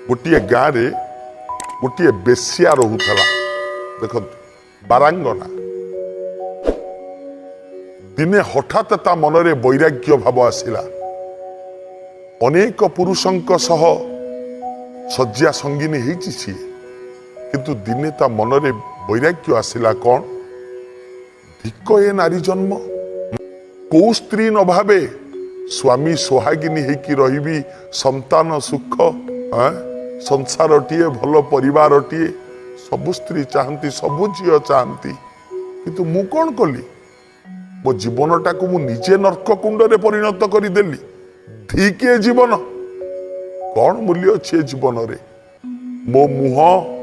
ଗୋଟିଏ ଗାଁରେ ଗୋଟିଏ ବେଶ୍ୟା ରହୁଥିଲା। ଦେଖନ୍ତୁ, ବାରାଙ୍ଗନା। ଦିନେ ହଠାତ୍ ତା ମନରେ ବୈରାଗ୍ୟ ଭାବ ଆସିଲା। ଅନେକ ପୁରୁଷଙ୍କ ସହ ଶଯ୍ୟା ସଙ୍ଗିନୀ ହେଇଛି ସିଏ, କିନ୍ତୁ ଦିନେ ତା ମନରେ ବୈରାଗ୍ୟ ଆସିଲା। କ'ଣ ଧିକ ଏ ନାରୀ ଜନ୍ମ! କୋଉ ସ୍ତ୍ରୀ ନ ଭାବେ ସ୍ୱାମୀ ସୋହାଗିନୀ ହେଇକି ରହିବି, ସନ୍ତାନ ସୁଖ, ଆଁ? ସଂସାରଟିଏ, ଭଲ ପରିବାରଟିଏ, ସବୁ ସ୍ତ୍ରୀ ଚାହାନ୍ତି, ସବୁ ଝିଅ ଚାହାନ୍ତି। କିନ୍ତୁ ମୁଁ କ'ଣ କଲି? ମୋ ଜୀବନଟାକୁ ମୁଁ ନିଜେ ନର୍କ କୁଣ୍ଡରେ ପରିଣତ କରିଦେଲି। ଧିକ୍ ଏ ଜୀବନ! କ'ଣ ମୂଲ୍ୟ ଅଛି ଏ ଜୀବନରେ? ମୋ ମୁହଁ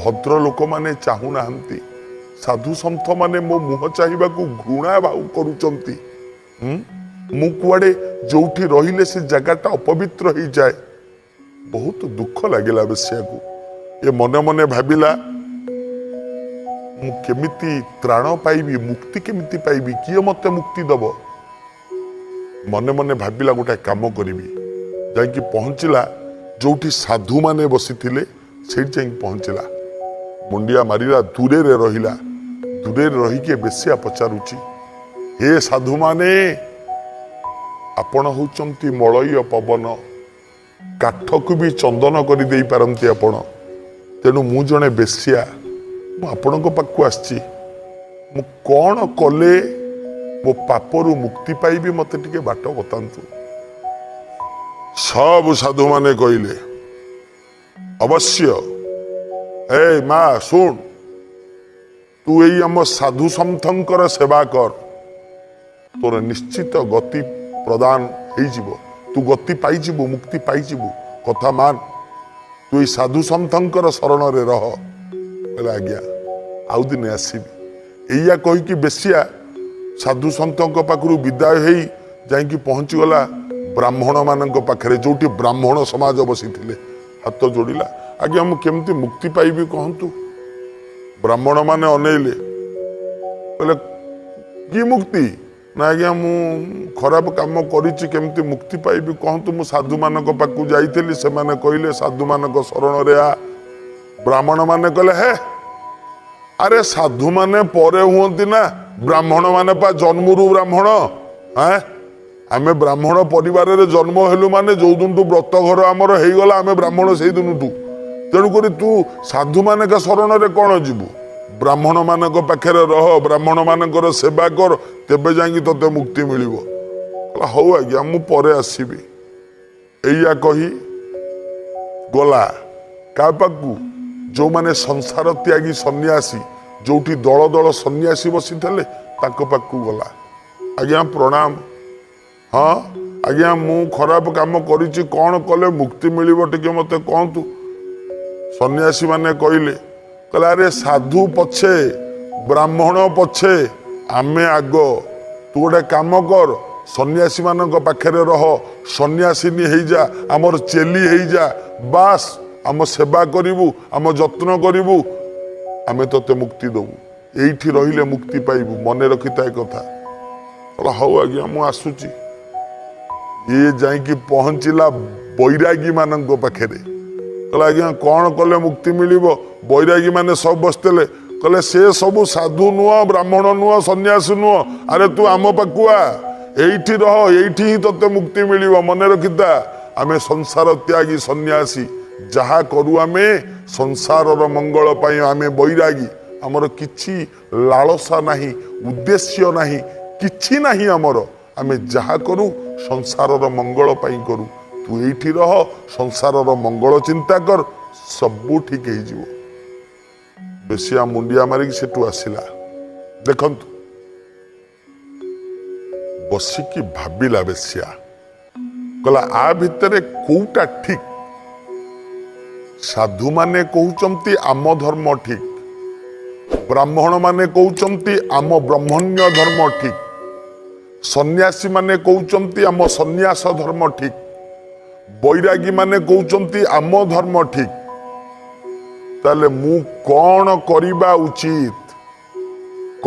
ଭଦ୍ର ଲୋକମାନେ ଚାହୁଁନାହାନ୍ତି। ସାଧୁ ସନ୍ଥମାନେ ମୋ ମୁହଁ ଚାହିଁବାକୁ ଘୃଣା ଭାବ କରୁଛନ୍ତି। ହୁଁ? ମୁଁ କୁଆଡ଼େ ଯୋଉଠି ରହିଲେ ସେ ଜାଗାଟା ଅପବିତ୍ର ହେଇଯାଏ। ବହୁତ ଦୁଃଖ ଲାଗିଲା ବେଶ୍ୟାକୁ। ଏ ମନେ ମନେ ଭାବିଲା, ମୁଁ କେମିତି ତ୍ରାଣ ପାଇବି? ମୁକ୍ତି କେମିତି ପାଇବି? କିଏ ମତେ ମୁକ୍ତି ଦବ? ମନେ ମନେ ଭାବିଲା, ଗୋଟେ କାମ କରିବି। ଯାଇକି ପହଞ୍ଚିଲା ଯୋଉଠି ସାଧୁମାନେ ବସିଥିଲେ, ସେଇଠି ଯାଇକି ପହଞ୍ଚିଲା। ମୁଣ୍ଡିଆ ମାରିଲା, ଦୂରରେ ରହିଲା। ଦୂରରେ ରହିକି ଏ ବେଶ୍ୟା ପଚାରୁଛି, "ହେ ସାଧୁମାନେ, ଆପଣ ହଉଛନ୍ତି ମଳୟ ପବନ, କାଠକୁ ବି ଚନ୍ଦନ କରିଦେଇ ପାରନ୍ତି ଆପଣ। ତେଣୁ ମୁଁ ଜଣେ ବେଶ୍ୟା, ମୁଁ ଆପଣଙ୍କ ପାଖକୁ ଆସିଛି। ମୁଁ କ'ଣ କଲେ ମୋ ପାପରୁ ମୁକ୍ତି ପାଇବି, ମତେ ଟିକେ ବାଟ ବତାନ୍ତୁ।" ସବୁ ସାଧୁମାନେ କହିଲେ, "ଅବଶ୍ୟ। ଏ ମା, ଶୁଣ, ତୁ ଏଇ ଆମ ସାଧୁ ସନ୍ଥଙ୍କର ସେବା କର, ତୋର ନିଶ୍ଚିତ ଗତି ପ୍ରଦାନ ହେଇଯିବ। ତୁ ଗତି ପାଇଯିବୁ, ମୁକ୍ତି ପାଇଯିବୁ। କଥା ମାନ, ତୁ ଏଇ ସାଧୁ ସନ୍ଥଙ୍କର ଶରଣରେ ରହ।" କହିଲେ, "ଆଜ୍ଞା, ଆଉ ଦିନେ ଆସିବି।" ଏଇଆ କହିକି ବେଶ୍ୟା ସାଧୁ ସନ୍ଥଙ୍କ ପାଖରୁ ବିଦାୟ ହେଇ ଯାଇକି ପହଞ୍ଚିଗଲା ବ୍ରାହ୍ମଣମାନଙ୍କ ପାଖରେ, ଯୋଉଠି ବ୍ରାହ୍ମଣ ସମାଜ ବସିଥିଲେ। ହାତ ଯୋଡ଼ିଲା, "ଆଜ୍ଞା, ମୁଁ କେମିତି ମୁକ୍ତି ପାଇବି କହନ୍ତୁ।" ବ୍ରାହ୍ମଣମାନେ ଅନେଇଲେ, କହିଲେ, "କି ମୁକ୍ତି?" "ନା ଆଜ୍ଞା, ମୁଁ ଖରାପ କାମ କରିଛି, କେମିତି ମୁକ୍ତି ପାଇବି କହନ୍ତୁ। ମୁଁ ସାଧୁମାନଙ୍କ ପାଖକୁ ଯାଇଥିଲି, ସେମାନେ କହିଲେ ସାଧୁମାନଙ୍କ ଶରଣରେ ଆ।" ବ୍ରାହ୍ମଣମାନେ କହିଲେ, "ହେ ଆରେ, ସାଧୁମାନେ ପରେ ହୁଅନ୍ତି ନା, ବ୍ରାହ୍ମଣ ମାନେ ପା ଜନ୍ମରୁ ବ୍ରାହ୍ମଣ। ଆଁ ଆମେ ବ୍ରାହ୍ମଣ ପରିବାରରେ ଜନ୍ମ ହେଲୁ ମାନେ, ଯୋଉ ଦିନଠୁ ବ୍ରତ ଘର ଆମର ହେଇଗଲା, ଆମେ ବ୍ରାହ୍ମଣ ସେଇ ଦିନଠୁ। ତେଣୁକରି ତୁ ସାଧୁମାନଙ୍କ ଶରଣରେ କ'ଣ ଯିବୁ? ବ୍ରାହ୍ମଣ ମାନଙ୍କ ପାଖରେ ରହ, ବ୍ରାହ୍ମଣ ମାନଙ୍କର ସେବା କର, ତେବେ ଯାଇକି ତତେ ମୁକ୍ତି ମିଳିବ।" କହିଲା, "ହଉ ଆଜ୍ଞା, ମୁଁ ପରେ ଆସିବି।" ଏଇଆ କହି ଗଲା କାହା ପାଖକୁ? ଯୋଉମାନେ ସଂସାର ତ୍ୟାଗୀ ସନ୍ନ୍ୟାସୀ, ଯୋଉଠି ଦଳ ଦଳ ସନ୍ନ୍ୟାସୀ ବସିଥିଲେ, ତାଙ୍କ ପାଖକୁ ଗଲା। "ଆଜ୍ଞା, ପ୍ରଣାମ। ହଁ ଆଜ୍ଞା, ମୁଁ ଖରାପ କାମ କରିଛି, କ'ଣ କଲେ ମୁକ୍ତି ମିଳିବ ଟିକେ ମତେ କହନ୍ତୁ।" ସନ୍ନ୍ୟାସୀ ମାନେ କହିଲେ, କହିଲେ, "ଆରେ, ସାଧୁ ପଛେ, ବ୍ରାହ୍ମଣ ପଛେ, ଆମେ ଆଗ। ତୁ ଗୋଟେ କାମ କର, ସନ୍ନ୍ୟାସୀ ମାନଙ୍କ ପାଖରେ ରହ, ସନ୍ନ୍ୟାସିନୀ ହେଇଯା, ଆମର ଚେଲି ହେଇଯା। ବାସ୍, ଆମ ସେବା କରିବୁ, ଆମ ଯତ୍ନ କରିବୁ, ଆମେ ତତେ ମୁକ୍ତି ଦବୁ। ଏଇଠି ରହିଲେ ମୁକ୍ତି ପାଇବୁ, ମନେ ରଖିଥା ଏ କଥା।" କହିଲା, "ହଉ ଆଜ୍ଞା, ମୁଁ ଆସୁଛି।" ଇଏ ଯାଇକି ପହଞ୍ଚିଲା ବୈରାଗୀ ମାନଙ୍କ ପାଖରେ। କହିଲା, "ଆଜ୍ଞା, କ'ଣ କଲେ ମୁକ୍ତି ମିଳିବ?" ବୈରାଗୀ ମାନେ ସବୁ ବସିଥିଲେ। କହିଲେ, "ସେ ସବୁ ସାଧୁ ନୁହଁ, ବ୍ରାହ୍ମଣ ନୁହଁ, ସନ୍ନ୍ୟାସୀ ନୁହଁ। ଆରେ, ତୁ ଆମ ପାଖକୁ ଆ, ଏଇଠି ରହ, ଏଇଠି ହିଁ ତତେ ମୁକ୍ତି ମିଳିବ। ମନେ ରଖିଥା, ଆମେ ସଂସାର ତ୍ୟାଗୀ ସନ୍ନ୍ୟାସୀ। ଯାହା କରୁ ଆମେ ସଂସାରର ମଙ୍ଗଳ ପାଇଁ। ଆମେ ବୈରାଗୀ, ଆମର କିଛି ଲାଳସା ନାହିଁ, ଉଦ୍ଦେଶ୍ୟ ନାହିଁ, କିଛି ନାହିଁ ଆମର। ଆମେ ଯାହା କରୁ ସଂସାରର ମଙ୍ଗଳ ପାଇଁ କରୁ। ତୁ ଏଇଠି ରହ, ସଂସାରର ମଙ୍ଗଳ ଚିନ୍ତା କର, ସବୁ ଠିକ ହେଇଯିବ।" ବେଶିଆ ମୁଣ୍ଡିଆ ମାରିକି ସେଠୁ ଆସିଲା। ଦେଖନ୍ତୁ, ବସିକି ଭାବିଲା ବେଶ୍ୟା, କହିଲା, ଆ ଭିତରେ କୋଉଟା ଠିକ? ସାଧୁମାନେ କହୁଛନ୍ତି ଆମ ଧର୍ମ ଠିକ, ବ୍ରାହ୍ମଣ ମାନେ କହୁଛନ୍ତି ଆମ ବ୍ରହ୍ମଣ୍ୟ ଧର୍ମ ଠିକ, ସନ୍ନ୍ୟାସୀ ମାନେ କହୁଛନ୍ତି ଆମ ସନ୍ନ୍ୟାସ ଧର୍ମ ଠିକ, ବୈରାଗୀ ମାନେ କହୁଛନ୍ତି ଆମ ଧର୍ମ ଠିକ। ତାହେଲେ ମୁଁ କ'ଣ କରିବା ଉଚିତ?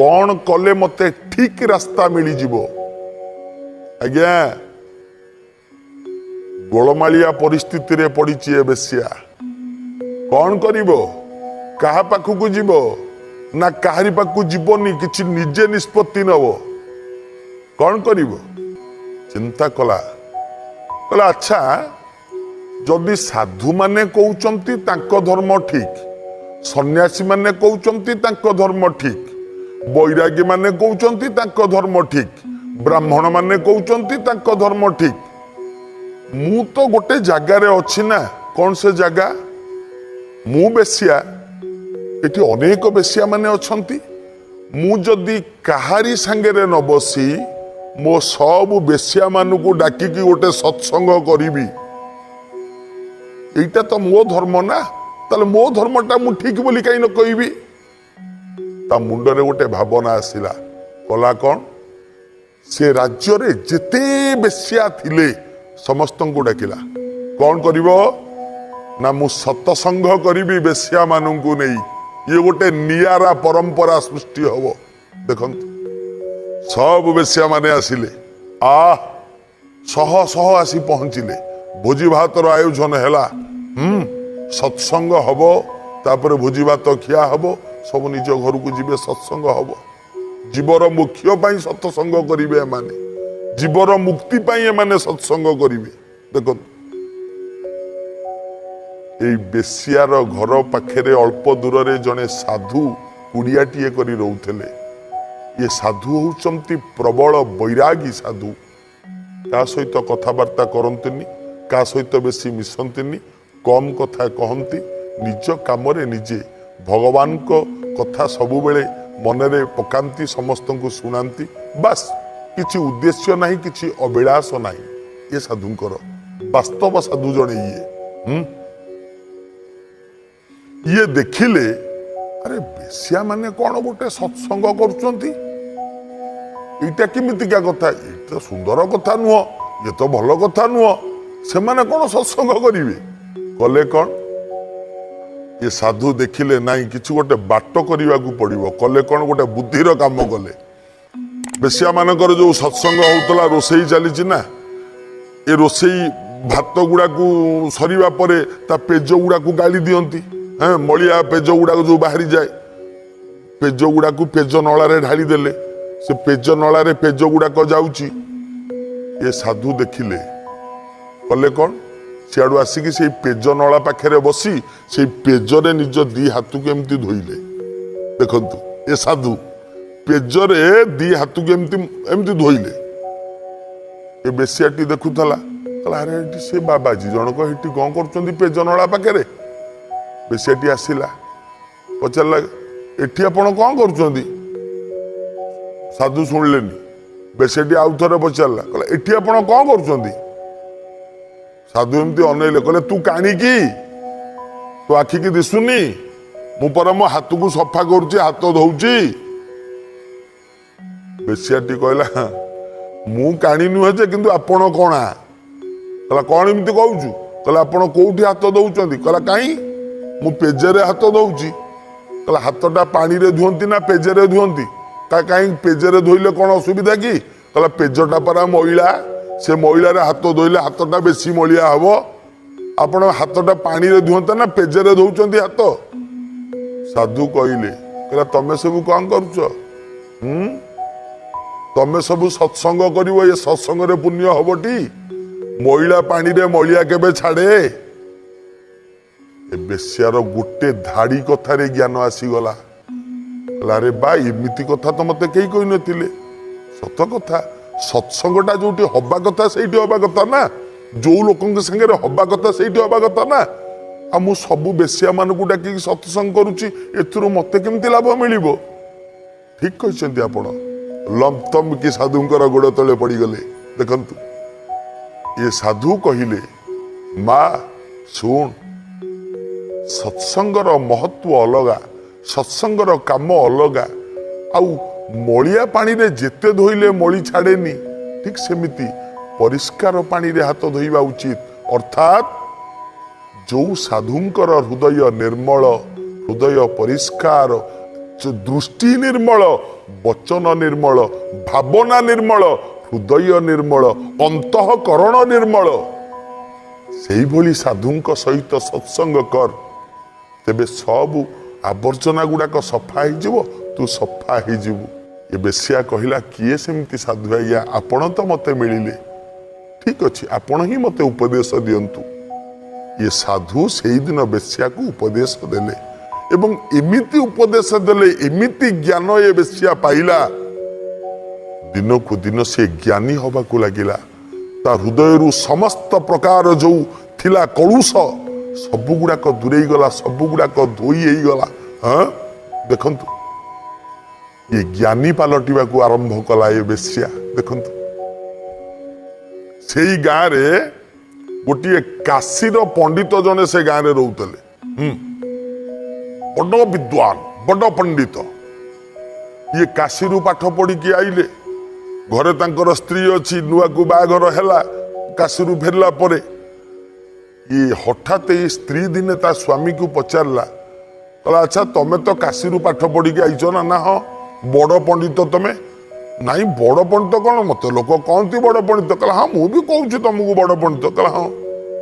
କ'ଣ କଲେ ମତେ ଠିକ ରାସ୍ତା ମିଳିଯିବ? ଆଜ୍ଞା, ଗୋଳମାଳିଆ ପରିସ୍ଥିତିରେ ପଡ଼ିଛି ଏ ବେଶ୍ୟା। କ'ଣ କରିବ? କାହା ପାଖକୁ ଯିବ ନା କାହାରି ପାଖକୁ ଯିବନି? କିଛି ନିଜେ ନିଷ୍ପତ୍ତି ନବ। କ'ଣ କରିବ? ଚିନ୍ତା କଲା। କହିଲା, ଆଚ୍ଛା, ଯଦି ସାଧୁମାନେ କହୁଛନ୍ତି ତାଙ୍କ ଧର୍ମ ଠିକ, ସନ୍ନ୍ୟାସୀ ମାନେ କହୁଛନ୍ତି ତାଙ୍କ ଧର୍ମ ଠିକ, ବୈରାଗୀ ମାନେ କହୁଛନ୍ତି ତାଙ୍କ ଧର୍ମ ଠିକ, ବ୍ରାହ୍ମଣ ମାନେ କହୁଛନ୍ତି ତାଙ୍କ ଧର୍ମ ଠିକ, ମୁଁ ତ ଗୋଟେ ଜାଗାରେ ଅଛି ନା। କ'ଣ ସେ ଜାଗା? ମୁଁ ବେଶ୍ୟା, ଏଠି ଅନେକ ବେଶ୍ୟା ମାନେ ଅଛନ୍ତି। ମୁଁ ଯଦି କାହାରି ସାଙ୍ଗରେ ନ ବସି ମୋ ସବୁ ବେଶ୍ୟା ମାନଙ୍କୁ ଡାକିକି ଗୋଟେ ସତ୍ସଙ୍ଗ କରିବି, ଏଇଟା ତ ମୋ ଧର୍ମ ନା। ତାହେଲେ ମୋ ଧର୍ମଟା ମୁଁ ଠିକ ବୋଲି କାହିଁ ନ କହିବି? ତା ମୁଣ୍ଡରେ ଗୋଟେ ଭାବନା ଆସିଲା। କଲା କ'ଣ? ସେ ରାଜ୍ୟରେ ଯେତେ ବେଶ୍ୟା ଥିଲେ ସମସ୍ତଙ୍କୁ ଡାକିଲା। କ'ଣ କରିବ ନା, ମୁଁ ସତସଙ୍ଗ କରିବି ବେଶ୍ୟା ମାନଙ୍କୁ ନେଇ। ଇଏ ଗୋଟେ ନିଆରା ପରମ୍ପରା ସୃଷ୍ଟି ହବ। ଦେଖନ୍ତୁ, ସବୁ ବେଶ୍ୟା ମାନେ ଆସିଲେ। ଶହ ଶହ ଆସି ପହଞ୍ଚିଲେ। ଭୋଜି ଭାତର ଆୟୋଜନ ହେଲା। ସତ୍ସଙ୍ଗ ହବ, ତାପରେ ଭୋଜି ଭାତ ଖିଆ ହବ, ସବୁ ନିଜ ଘରକୁ ଯିବେ। ସତ୍ସଙ୍ଗ ହବ, ଜୀବର ମୋକ୍ଷ ପାଇଁ ସତ୍ସଙ୍ଗ କରିବେ ଏମାନେ, ଜୀବର ମୁକ୍ତି ପାଇଁ ଏମାନେ ସତ୍ସଙ୍ଗ କରିବେ। ଦେଖନ୍ତୁ, ଏଇ ବେଶ୍ୟାର ଘର ପାଖରେ ଅଳ୍ପ ଦୂରରେ ଜଣେ ସାଧୁ କୁଡ଼ିଆଟିଏ କରି ରହୁଥିଲେ। ଇଏ ସାଧୁ ହଉଛନ୍ତି ପ୍ରବଳ ବୈରାଗୀ ସାଧୁ। କାହା ସହିତ କଥାବାର୍ତ୍ତା କରନ୍ତିନି, କାହା ସହିତ ବେଶୀ ମିଶନ୍ତିନି, କମ୍ କଥା କହନ୍ତି। ନିଜ କାମରେ ନିଜେ ଭଗବାନଙ୍କ କଥା ସବୁବେଳେ ମନରେ ପକାନ୍ତି, ସମସ୍ତଙ୍କୁ ଶୁଣାନ୍ତି। ବାସ୍, କିଛି ଉଦ୍ଦେଶ୍ୟ ନାହିଁ, କିଛି ଅଭିଳାଷ ନାହିଁ ଏ ସାଧୁଙ୍କର। ବାସ୍ତବ ସାଧୁ ଜଣେ ଇଏ। ଇଏ ଦେଖିଲେ, ଆରେ, ବେଶ୍ୟା ମାନେ କ'ଣ ଗୋଟେ ସତ୍ସଙ୍ଗ କରୁଛନ୍ତି? ଏଇଟା କେମିତିକା କଥା? ଏଇଟା ସୁନ୍ଦର କଥା ନୁହଁ, ଇଏ ତ ଭଲ କଥା ନୁହଁ। ସେମାନେ କ'ଣ ସତ୍ସଙ୍ଗ କରିବେ? କଲେ କ'ଣ? ଏ ସାଧୁ ଦେଖିଲେ, ନାଇଁ, କିଛି ଗୋଟେ ବାଟ କରିବାକୁ ପଡିବ। କଲେ କ'ଣ? ଗୋଟେ ବୁଦ୍ଧିର କାମ କଲେ। ବେଶ୍ୟା ମାନଙ୍କର ଯୋଉ ସତ୍ସଙ୍ଗ ହଉଥିଲା, ରୋଷେଇ ଚାଲିଛି ନା, ଏ ରୋଷେଇ ଭାତ ଗୁଡାକୁ ସରିବା ପରେ ତା ପେଜ ଗୁଡାକୁ ଗାଳି ଦିଅନ୍ତି। ହଁ, ମଳିଆ ପେଜ ଗୁଡାକ ଯୋଉ ବାହାରି ଯାଏ, ପେଜ ଗୁଡାକୁ ପେଜ ନଳାରେ ଢାଳି ଦେଲେ। ସେ ପେଜ ନଳାରେ ପେଜ ଗୁଡାକ ଯାଉଛି। ଏ ସାଧୁ ଦେଖିଲେ। କଲେ କ'ଣ? ସିଆଡୁ ଆସିକି ସେଇ ପେଜ ନଳା ପାଖରେ ବସି ସେଇ ପେଜରେ ନିଜ ଦି ହାତକୁ ଏମିତି ଧୋଇଲେ। ଦେଖନ୍ତୁ, ଏ ସାଧୁ ପେଜରେ ଦି ହାତକୁ ଏମିତି ଏମିତି ଧୋଇଲେ। ଏ ବେଶିଆଟି ଦେଖୁଥିଲା। କହିଲା, ଆରେ, ଏଠି ସେ ବାବାଜୀ ଜଣକ ଏଠି କଣ କରୁଛନ୍ତି ପେଜ ନଳା ପାଖରେ? ବେଶିଆଟି ଆସିଲା, ପଚାରିଲା, ଏଠି ଆପଣ କଣ କରୁଛନ୍ତି? ସାଧୁ ଶୁଣିଲେନି। ବେଶିଆଟି ଆଉ ଥରେ ପଚାରିଲା। କହିଲା, ଏଠି ଆପଣ କଣ କରୁଛନ୍ତି? ସାଧୁ ଏମିତି ଅନେଇଲେ। କହିଲେ, ତୁ କାଣିକି? ତୋ ଆଖିକି ଦିଶୁନି? ମୁଁ ପରା ମୋ ହାତକୁ ସଫା କରୁଛି, ହାତ ଧୋଉଛି। ବେଶିଆଟି କହିଲା, ମୁଁ କାଣି ନୁହେଁ ଯେ, କିନ୍ତୁ ଆପଣ କଣା। କହିଲା, କଣ ଏମିତି କହୁଛୁ? କହିଲା, ଆପଣ କୋଉଠି ହାତ ଧୋଉଛନ୍ତି? କହିଲା, କାହିଁ, ମୁଁ ପେଜରେ ହାତ ଧୋଉଛି। କହିଲା, ହାତଟା ପାଣିରେ ଧୁଅନ୍ତି ନା ପେଜରେ ଧୁଅନ୍ତି? କାହିଁ, ପେଜରେ ଧୋଇଲେ କଣ ଅସୁବିଧା କି? କହିଲା, ପେଜଟା ପରା ମଇଳା, ସେ ମଇଳାରେ ହାତ ଧୋଇଲେ ହାତଟା ବେଶୀ ମଳିଆ ହବ। ଆପଣ ହାତଟା ପାଣିରେ ଧୁଅନ୍ତେ ନା ପେଜରେ ଧୋଉଛନ୍ତି ହାତ? ସାଧୁ କହିଲେ, କହିଲା, ତମେ ସବୁ କଣ କରୁଛ? ତମେ ସବୁ ସତ୍ସଙ୍ଗ କରିବ, ଏ ସତ୍ସଙ୍ଗରେ ପୁଣ୍ୟ ହବଟି? ମଇଳା ପାଣିରେ ମଳିଆ କେବେ ଛାଡେ? ଏ ବେଶ୍ୟାର ଗୋଟେ ଧାଡି କଥାରେ ଜ୍ଞାନ ଆସିଗଲା। କହିଲା, ଆରେ ବା, ଏମିତି କଥା ତ ମତେ କେହି କହିନଥିଲେ। ସତ କଥା, ସତ୍ସଙ୍ଗଟା ଯୋଉଠି ହବା କଥା ସେଇଠି ହବା କଥା ନା, ଯୋଉ ଲୋକଙ୍କ ସାଙ୍ଗରେ ହବା କଥା ସେଇଠି ହବା କଥା ନା। ଆଉ ମୁଁ ସବୁ ବେଶ୍ୟା ମାନଙ୍କୁ ଡାକିକି ସତ୍ସଙ୍ଗ କରୁଛି, ଏଥିରୁ ମତେ କେମିତି ଲାଭ ମିଳିବ? ଠିକ କହିଛନ୍ତି ଆପଣ। ଲମ୍ତମ କି ସାଧୁଙ୍କର ଗୋଡ଼ ତଳେ ପଡ଼ିଗଲେ। ଦେଖନ୍ତୁ, ଏ ସାଧୁ କହିଲେ, ମା ଶୁଣ, ସତ୍ସଙ୍ଗର ମହତ୍ଵ ଅଲଗା, ସତ୍ସଙ୍ଗର କାମ ଅଲଗା। ଆଉ ମଳିଆ ପାଣିରେ ଯେତେ ଧୋଇଲେ ମଳି ଛାଡ଼େନି, ଠିକ ସେମିତି ପରିଷ୍କାର ପାଣିରେ ହାତ ଧୋଇବା ଉଚିତ। ଅର୍ଥାତ୍ ଯୋଉ ସାଧୁଙ୍କର ହୃଦୟ ନିର୍ମଳ, ହୃଦୟ ପରିଷ୍କାର, ଦୃଷ୍ଟି ନିର୍ମଳ, ବଚନ ନିର୍ମଳ, ଭାବନା ନିର୍ମଳ, ହୃଦୟ ନିର୍ମଳ, ଅନ୍ତଃକରଣ ନିର୍ମଳ, ସେଇଭଳି ସାଧୁଙ୍କ ସହିତ ସତ୍ସଙ୍ଗ କର। ତେବେ ସବୁ ଆବର୍ଜନା ଗୁଡ଼ାକ ସଫା ହେଇଯିବ, ତୁ ସଫା ହେଇଯିବୁ। ଏ ବେଶ୍ୟା କହିଲା, କିଏ ସେମିତି ସାଧୁ ଆଜ୍ଞା? ଆପଣ ତ ମୋତେ ମିଳିଲେ, ଠିକ ଅଛି, ଆପଣ ହିଁ ମୋତେ ଉପଦେଶ ଦିଅନ୍ତୁ। ଇଏ ସାଧୁ ସେଇଦିନ ବେଶ୍ୟାକୁ ଉପଦେଶ ଦେଲେ ଏବଂ ଏମିତି ଉପଦେଶ ଦେଲେ, ଏମିତି ଜ୍ଞାନ ଏ ବେଶ୍ୟା ପାଇଲା, ଦିନକୁ ଦିନ ସେ ଜ୍ଞାନୀ ହବାକୁ ଲାଗିଲା। ତା ହୃଦୟରୁ ସମସ୍ତ ପ୍ରକାର ଯୋଉ ଥିଲା କଳୁଷ, ସବୁ ଗୁଡାକ ଦୂରେଇ ଗଲା, ସବୁ ଗୁଡାକ ଧୋଇ ହେଇଗଲା। ହଁ, ଦେଖନ୍ତୁ, ଇଏ ଜ୍ଞାନୀ ପାଲଟିବାକୁ ଆରମ୍ଭ କଲା ଏ ବେଶ୍ୟା। ଦେଖନ୍ତୁ, ସେଇ ଗାଁରେ ଗୋଟିଏ କାଶୀର ପଣ୍ଡିତ ଜଣେ ସେ ଗାଁରେ ରହୁଥିଲେ। ବଡ ବିଦ୍ୱାନ, ବଡ ପଣ୍ଡିତ। ଇଏ କାଶୀରୁ ପାଠ ପଢିକି ଆଇଲେ। ଘରେ ତାଙ୍କର ସ୍ତ୍ରୀ ଅଛି, ନୂଆକୁ ବାହାଘର ହେଲା। କାଶୀରୁ ଫେରିଲା ପରେ ଇଏ ହଠାତ୍ ଏଇ ସ୍ତ୍ରୀ ଦିନେ ତା ସ୍ୱାମୀକୁ ପଚାରିଲା, କହିଲା, ଆଚ୍ଛା, ତମେ ତ କାଶୀରୁ ପାଠ ପଢିକି ଆଇଛ ନା? ନା, ହଁ। ବଡ ପଣ୍ଡିତ ତମେ? ନାଇଁ, ବଡ ପଣ୍ଡିତ କଣ, ମତେ ଲୋକ କହନ୍ତି ବଡ ପଣ୍ଡିତ। କହିଲା, ହଁ, ମୁଁ ବି କହୁଛି ତମକୁ ବଡ ପଣ୍ଡିତ। କହିଲା, ହଁ,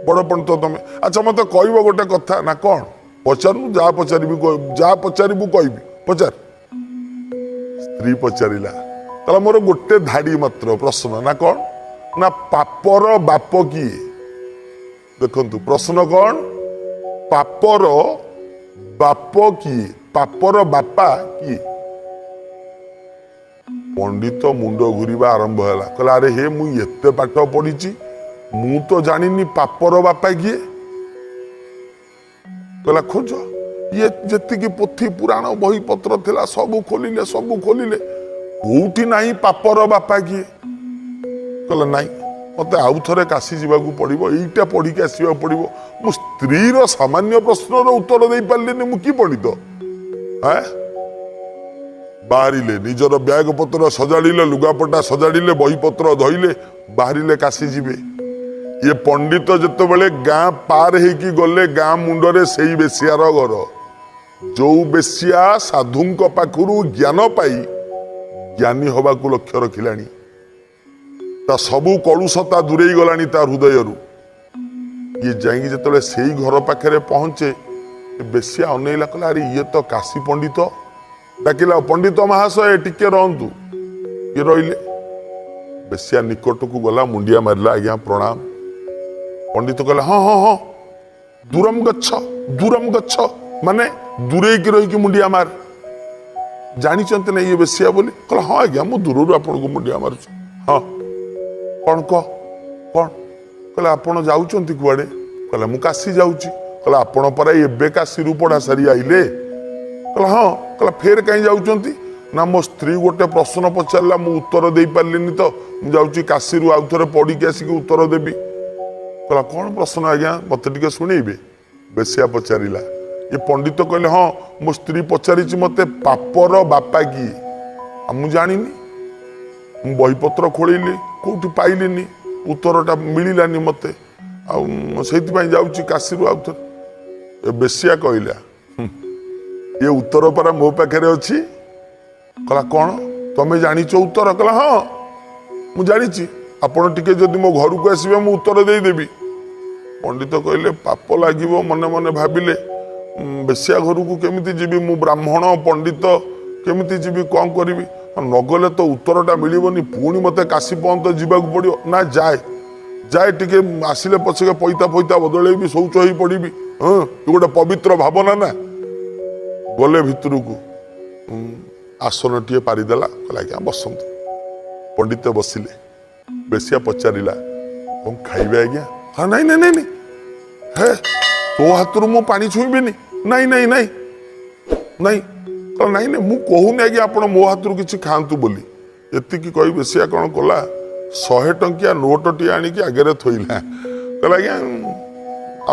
ବଡ ପଣ୍ଡିତ ତମେ। ଆଚ୍ଛା, ମତେ କହିବ ଗୋଟେ କଥା। ନା, କଣ? ପଚାରୁନୁ, ଯାହା ପଚାରିବୁ କହିବି, ପଚାର। ସ୍ତ୍ରୀ ପଚାରିଲା, କହିଲା, ମୋର ଗୋଟେ ଧାଡି ମାତ୍ର ପ୍ରଶ୍ନ। ନା, କଣ? ନା, ପାପର ବାପ କିଏ? ଦେଖନ୍ତୁ, ପ୍ରଶ୍ନ କଣ? ପାପର ବାପ କିଏ? ପାପର ବାପା କିଏ? ପଣ୍ଡିତ ମୁଣ୍ଡ ଘୁରିବା ଆରମ୍ଭ ହେଲା। କହିଲା, ଆରେ ହେ, ମୁଁ ଏତେ ପାଠ ପଢିଛି, ମୁଁ ତ ଜାଣିନି ପାପର ବାପା କିଏ। କହିଲା, ଖୋଜ। ଇଏ ଯେତିକି ପୋଥି ପୁରାଣ ବହି ପତ୍ର ଥିଲା, ସବୁ ଖୋଲିଲେ, ସବୁ ଖୋଲିଲେ, କୋଉଠି ନାହିଁ ପାପର ବାପା କିଏ। କହିଲା, ନାଇଁ, ମତେ ଆଉ ଥରେ କାଶୀ ଯିବାକୁ ପଡିବ, ଏଇଟା ପଢିକି ଆସିବାକୁ ପଡିବ। ମୁଁ ସ୍ତ୍ରୀର ସାମାନ୍ୟ ପ୍ରଶ୍ନର ଉତ୍ତର ଦେଇପାରିଲିନି, ମୁଁ କି ପଣ୍ଡିତ? ଆଁ ବାହାରିଲେ, ନିଜର ବ୍ୟାଗ ପତ୍ର ସଜାଡ଼ିଲେ, ଲୁଗାପଟା ସଜାଡ଼ିଲେ, ବହିପତ୍ର ଧଇଲେ, ବାହାରିଲେ କାଶୀ ଯିବେ। ଇଏ ପଣ୍ଡିତ ଯେତେବେଳେ ଗାଁ ପାର ହେଇକି ଗଲେ, ଗାଁ ମୁଣ୍ଡରେ ସେଇ ବେଶିଆର ଘର, ଯୋଉ ବେଶିଆ ସାଧୁଙ୍କ ପାଖରୁ ଜ୍ଞାନ ପାଇ ଜ୍ଞାନୀ ହବାକୁ ଲକ୍ଷ୍ୟ ରଖିଲାଣି। ତା ସବୁ କଳୁଷତା ଦୂରେଇ ଗଲାଣି ତା ହୃଦୟରୁ। ଇଏ ଯାଇକି ଯେତେବେଳେ ସେଇ ଘର ପାଖରେ ପହଞ୍ଚେ, ଏ ବେଶ୍ୟା ଅନେଇଲା, କହିଲା, ଆରେ, ଇଏ ତ କାଶୀ ପଣ୍ଡିତ। ଡାକିଲା, ପଣ୍ଡିତ ମହାଶୟ, ଟିକେ ରହନ୍ତୁ। ଇଏ ରହିଲେ। ବେଶ୍ୟା ନିକଟକୁ ଗଲା, ମୁଣ୍ଡିଆ ମାରିଲା, ଆଜ୍ଞା ପ୍ରଣାମ। ପଣ୍ଡିତ କହିଲା, ହଁ ହଁ ହଁ, ଦୂରମ ଗଚ୍ଛ, ଦୂରମ ଗଚ୍ଛ, ମାନେ ଦୂରେଇକି ରହିକି ମୁଣ୍ଡିଆ ମାର। ଜାଣିଛନ୍ତି ନା ଇଏ ବେଶ୍ୟା ବୋଲି? କହିଲା, ହଁ ଆଜ୍ଞା, ମୁଁ ଦୂରରୁ ଆପଣଙ୍କୁ ମୁଣ୍ଡିଆ ମାରୁଛି। ହଁ, କଣ କହ, କଣ? କହିଲେ, ଆପଣ ଯାଉଛନ୍ତି କୁଆଡେ? କହିଲା, ମୁଁ କାଶୀ ଯାଉଛି। କହିଲା, ଆପଣ ପରା ଏବେ କାଶୀରୁ ପଢା ସାରି ଆଇଲେ? କହିଲା, ହଁ। କହିଲା, ଫେର କାହିଁ ଯାଉଛନ୍ତି? ନା, ମୋ ସ୍ତ୍ରୀ ଗୋଟେ ପ୍ରଶ୍ନ ପଚାରିଲା, ମୁଁ ଉତ୍ତର ଦେଇପାରିଲିନି ତ, ମୁଁ ଯାଉଛି କାଶୀରୁ ଆଉ ଥରେ ପଢିକି ଆସିକି ଉତ୍ତର ଦେବି। କହିଲା, କଣ ପ୍ରଶ୍ନ ଆଜ୍ଞା, ମତେ ଟିକେ ଶୁଣେଇବେ? ବେଶ୍ୟା ପଚାରିଲା। ଏ ପଣ୍ଡିତ କହିଲେ, ହଁ, ମୋ ସ୍ତ୍ରୀ ପଚାରିଛି ମତେ ପାପର ବାପା କିଏ, ଆଉ ମୁଁ ଜାଣିନି। ମୁଁ ବହିପତ୍ର ଖୋଳିଲି, କୋଉଠି ପାଇଲିନି, ଉତ୍ତରଟା ମିଳିଲାନି ମତେ, ଆଉ ମୁଁ ସେଇଥିପାଇଁ ଯାଉଛି କାଶୀରୁ ଆଉ ଥରେ। ଏ ବେଶ୍ୟା କହିଲା, ଏ ଉତ୍ତର ପରା ମୋ ପାଖରେ ଅଛି। କହିଲା, କଣ, ତମେ ଜାଣିଛ ଉତ୍ତର? କହିଲା, ହଁ, ମୁଁ ଜାଣିଛି। ଆପଣ ଟିକେ ଯଦି ମୋ ଘରକୁ ଆସିବେ, ମୁଁ ଉତ୍ତର ଦେଇଦେବି। ପଣ୍ଡିତ କହିଲେ, ପାପ ଲାଗିବ। ମନେ ମନେ ଭାବିଲେ, ବେଶ୍ୟା ଘରକୁ କେମିତି ଯିବି? ମୁଁ ବ୍ରାହ୍ମଣ ପଣ୍ଡିତ, କେମିତି ଯିବି? କଣ କରିବି? ନଗଲେ ତ ଉତ୍ତରଟା ମିଳିବନି, ପୁଣି ମତେ କାଶୀ ପର୍ଯ୍ୟନ୍ତ ଯିବାକୁ ପଡିବ। ନା, ଯାଏ ଯାଏ, ଟିକେ ଆସିଲେ ପଛକେ ପଇତା ଫଇତା ବଦଳେଇବି, ଶୌଚ ହେଇ ପଡିବି। ହଁ, ଏ ଗୋଟେ ପବିତ୍ର ଭାବନା ନା। ଗଲେ ଭିତରକୁ। ଆସନଟିଏ ପାରିଦେଲା। କହିଲା, ଆଜ୍ଞା ବସନ୍ତୁ। ପଣ୍ଡିତ ବସିଲେ। ବେଶ୍ୟା ପଚାରିଲା, କଣ ଖାଇବେ ଆଜ୍ଞା? ହଁ, ନାଇଁ ନାଇଁ ନାଇଁ ନାଇଁ, ହେ, ତୋ ହାତରୁ ମୁଁ ପାଣି ଛୁଇଁବିନି। ନାଇଁ ନାଇଁ ନାଇଁ ନାଇଁ। କହିଲା, ନାଇଁ ନାଇଁ, ମୁଁ କହୁନି ଆଜ୍ଞା ଆପଣ ମୋ ହାତରୁ କିଛି ଖାଆନ୍ତୁ ବୋଲି। ଏତିକି କହି ବେଶ୍ୟା କଣ କଲା, 100 ଟଙ୍କିଆ ନୋଟଟିଏ ଆଣିକି ଆଗରେ ଥୋଇଲା। କହିଲା, ଆଜ୍ଞା,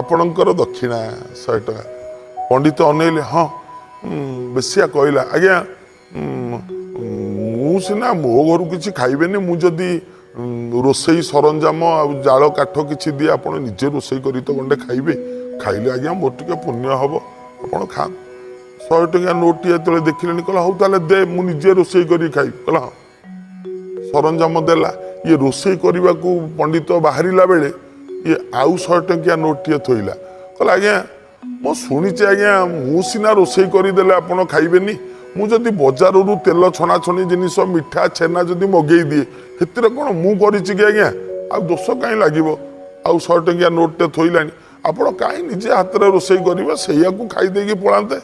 ଆପଣଙ୍କର ଦକ୍ଷିଣା 100 ଟଙ୍କା। ପଣ୍ଡିତ ଅନେଇଲେ। ହଁ, ବେଶ୍ୟା କହିଲା, ଆଜ୍ଞା, ମୁଁ ସିନା ମୋ ଘରୁ କିଛି ଖାଇବେନି, ମୁଁ ଯଦି ରୋଷେଇ ସରଞ୍ଜାମ ଆଉ ଜାଳ କାଠ କିଛି ଦିଏ, ଆପଣ ନିଜେ ରୋଷେଇ କରି ତ ଗଣ୍ଡେ ଖାଇବେ। ଖାଇଲେ ଆଜ୍ଞା ମୋର ଟିକେ ପୁଣ୍ୟ ହବ, ଆପଣ ଖାଆନ୍ତୁ। 100 ଟଙ୍କା ନୋଟଟି ଯେତେବେଳେ ଦେଖିଲେଣି, କହିଲା, ହଉ ତାହେଲେ ଦେ, ମୁଁ ନିଜେ ରୋଷେଇ କରିକି ଖାଇବି। କହିଲା, ହଁ। ସରଞ୍ଜାମ ଦେଲା। ଇଏ ରୋଷେଇ କରିବାକୁ ପଣ୍ଡିତ ବାହାରିଲା ବେଳେ ଇଏ ଆଉ 100 ଟଙ୍କିଆ ନୋଟଟିଏ ଥୋଇଲା। କହିଲା, ଆଜ୍ଞା, ମୁଁ ଶୁଣିଛି ଆଜ୍ଞା, ମୁଁ ସିନା ରୋଷେଇ କରିଦେଲେ ଆପଣ ଖାଇବେନି, ମୁଁ ଯଦି ବଜାରରୁ ତେଲ ଛଣାଛଣି ଜିନିଷ, ମିଠା, ଛେନା ଯଦି ମଗେଇ ଦିଏ, ସେଥିରେ କ'ଣ ମୁଁ କରିଛି କି ଆଜ୍ଞା? ଆଉ ଦୋଷ କାହିଁ ଲାଗିବ? ଆଉ 100 ଟଙ୍କିଆ ନୋଟଟେ ଥୋଇଲାଣି, ଆପଣ କାହିଁ ନିଜେ ହାତରେ ରୋଷେଇ କରିବେ, ସେଇଆକୁ ଖାଇ ଦେଇକି ପଳାନ୍ତେ।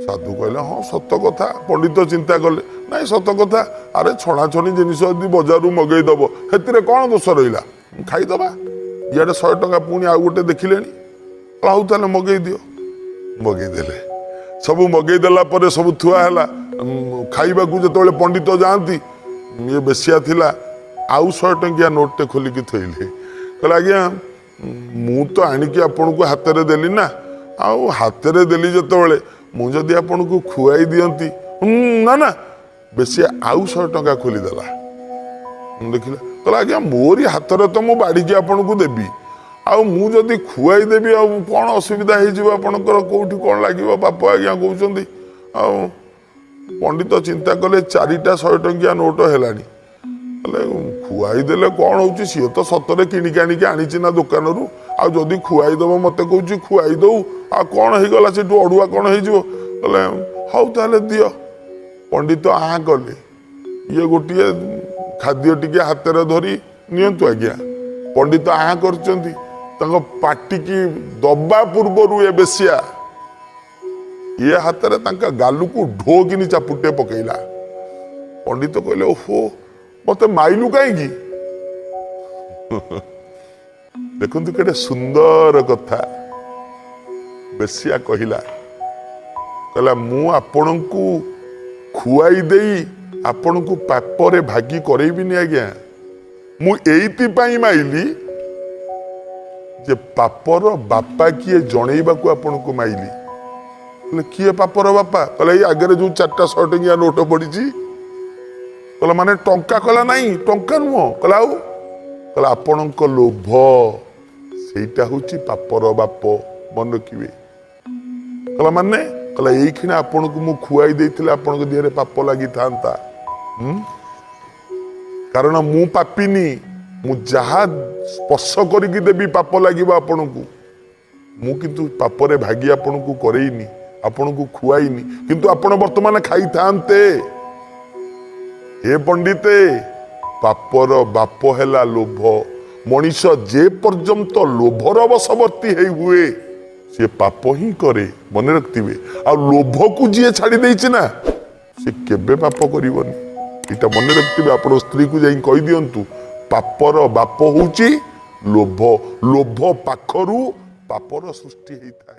ସାଧୁ କହିଲେ, ହଁ, ସତ କଥା। ପଣ୍ଡିତ ଚିନ୍ତା କଲେ, ନାଇଁ, ସତ କଥା। ଆରେ, ଛଣାଛଣି ଜିନିଷ ଯଦି ବଜାରରୁ ମଗେଇଦବ, ସେଥିରେ କ'ଣ ଦୋଷ ରହିଲା? ଖାଇଦବା। ଇଆଡ଼େ 100 ଟଙ୍କା ପୁଣି ଆଉ ଗୋଟେ ଦେଖିଲେଣି। ହଉ, ତାହେଲେ ମଗେଇ ଦିଅ। ମଗେଇଦେଲେ ସବୁ। ମଗେଇଦେଲା ପରେ ସବୁ ଥୁଆ ହେଲା। ଖାଇବାକୁ ଯେତେବେଳେ ପଣ୍ଡିତ ଯାଆନ୍ତି, ଇଏ ବେଶିଆ ଥିଲା, ଆଉ 100 ଟଙ୍କିଆ ନୋଟଟେ ଖୋଲିକି ଥୋଇଲେ। କହିଲେ, ଆଜ୍ଞା, ମୁଁ ତ ଆଣିକି ଆପଣଙ୍କୁ ହାତରେ ଦେଲି ନା, ଆଉ ହାତରେ ଦେଲି ଯେତେବେଳେ, ମୁଁ ଯଦି ଆପଣଙ୍କୁ ଖୁଆଇ ଦିଅନ୍ତି? ନା ନା। ବେଶିଆ ଆଉ 100 ଟଙ୍କା ଖୋଲିଦେଲା। ମୁଁ ଦେଖିଲା, କହିଲା, ଆଜ୍ଞା, ମୋରି ହାତରେ ତ ମୁଁ ବାଢ଼ିକି ଆପଣଙ୍କୁ ଦେବି, ଆଉ ମୁଁ ଯଦି ଖୁଆଇ ଦେବି, ଆଉ କ'ଣ ଅସୁବିଧା ହେଇଯିବ ଆପଣଙ୍କର? କୋଉଠି କ'ଣ ଲାଗିବ ପାପ ଆଜ୍ଞା କହୁଛନ୍ତି? ଆଉ ପଣ୍ଡିତ ଚିନ୍ତା କଲେ, ଚାରିଟା 100 ଟଙ୍କିଆ ନୋଟ ହେଲାଣି, ହେଲେ ଖୁଆଇ ଦେଲେ କ'ଣ ହଉଛି? ସିଏ ତ ସତରେ କିଣିକି ଆଣିକି ଆଣିଛି ନା ଦୋକାନରୁ, ଆଉ ଯଦି ଖୁଆଇ ଦବ, ମତେ କହୁଛି ଖୁଆଇ ଦଉ, ଆଉ କ'ଣ ହେଇଗଲା ସେଠୁ? ଅଡୁଆ କ'ଣ ହେଇଯିବ? କହିଲେ, ହଉ ତାହେଲେ ଦିଅ। ପଣ୍ଡିତ ଆଁ କଲେ। ଇଏ ଗୋଟିଏ ଖାଦ୍ୟ ଟିକେ ହାତରେ ଧରି, ନିଅନ୍ତୁ ଆଜ୍ଞା। ପଣ୍ଡିତ ଆଁ କରିଛନ୍ତି, ତାଙ୍କ ପାଟିକି ଦବା ପୂର୍ବରୁ ଏ ବେଶିଆ ଇଏ ହାତରେ ତାଙ୍କ ଗାଲୁକୁ ଢୋକିନି ଚାପୁଟେ ପକେଇଲା। ପଣ୍ଡିତ କହିଲେ, ଓହୋ, ମତେ ମାଇଲୁ କାହିଁକି? ଦେଖନ୍ତୁ କେତେ ସୁନ୍ଦର କଥା ବେଶିଆ କହିଲା। କହିଲା, ମୁଁ ଆପଣଙ୍କୁ ଖୁଆଇ ଦେଇ ଆପଣଙ୍କୁ ପାପରେ ଭାଗି କରେଇବିନି ଆଜ୍ଞା। ମୁଁ ଏଇଥିପାଇଁ ମାଇଲି ଯେ ପାପର ବାପା କିଏ ଜଣେଇବାକୁ ଆପଣଙ୍କୁ ମାଇଲି। କହିଲେ, କିଏ ପାପର ବାପା? କହିଲେ, ଏଇ ଆଗରେ ଯୋଉ ଚାରିଟା 100 ଟଙ୍କିଆ ନୋଟ ପଡିଛି। କହିଲା, ମାନେ ଟଙ୍କା? କହିଲା, ନାଇଁ, ଟଙ୍କା ନୁହଁ। କହିଲା, ଆଉ? କହିଲା, ଆପଣଙ୍କ ଲୋଭ, ସେଇଟା ହଉଛି ପାପର ବାପ, ମନେ ରଖିବେ। କହିଲା, ମାନେ? କହିଲା, ଏଇକ୍ଷିଣା ଆପଣଙ୍କୁ ମୁଁ ଖୁଆଇ ଦେଇଥିଲେ ଆପଣଙ୍କ ଦେହରେ ପାପ ଲାଗିଥାନ୍ତା। କାରଣ ମୁଁ ପାପିନି, ମୁଁ ଯାହା ସ୍ପର୍ଶ କରିକି ଦେବି ପାପ ଲାଗିବ ଆପଣଙ୍କୁ। ମୁଁ କିନ୍ତୁ ପାପରେ ଭାଗି ଆପଣଙ୍କୁ କରେଇନି, ଆପଣଙ୍କୁ ଖୁଆଇନି, କିନ୍ତୁ ଆପଣ ବର୍ତ୍ତମାନ ଖାଇଥାନ୍ତେ। ହେ ପଣ୍ଡିତେ, ପାପର ବାପ ହେଲା ଲୋଭ। ମଣିଷ ଯେ ପର୍ଯ୍ୟନ୍ତ ଲୋଭର ବଶବର୍ତ୍ତୀ ହେଇ ହୁଏ, ସେ ପାପ ହିଁ କରେ, ମନେ ରଖିଥିବେ। ଆଉ ଲୋଭକୁ ଯିଏ ଛାଡ଼ି ଦେଇଛି ନା, ସେ କେବେ ପାପ କରିବନି। ଏଇଟା ମନେ ରଖିଥିବେ। ଆପଣ ସ୍ତ୍ରୀକୁ ଯାଇ କହିଦିଅନ୍ତୁ, ପାପର ବାପ ହଉଛି ଲୋଭ। ଲୋଭ ପାଖରୁ ପାପର ସୃଷ୍ଟି ହେଇଥାଏ।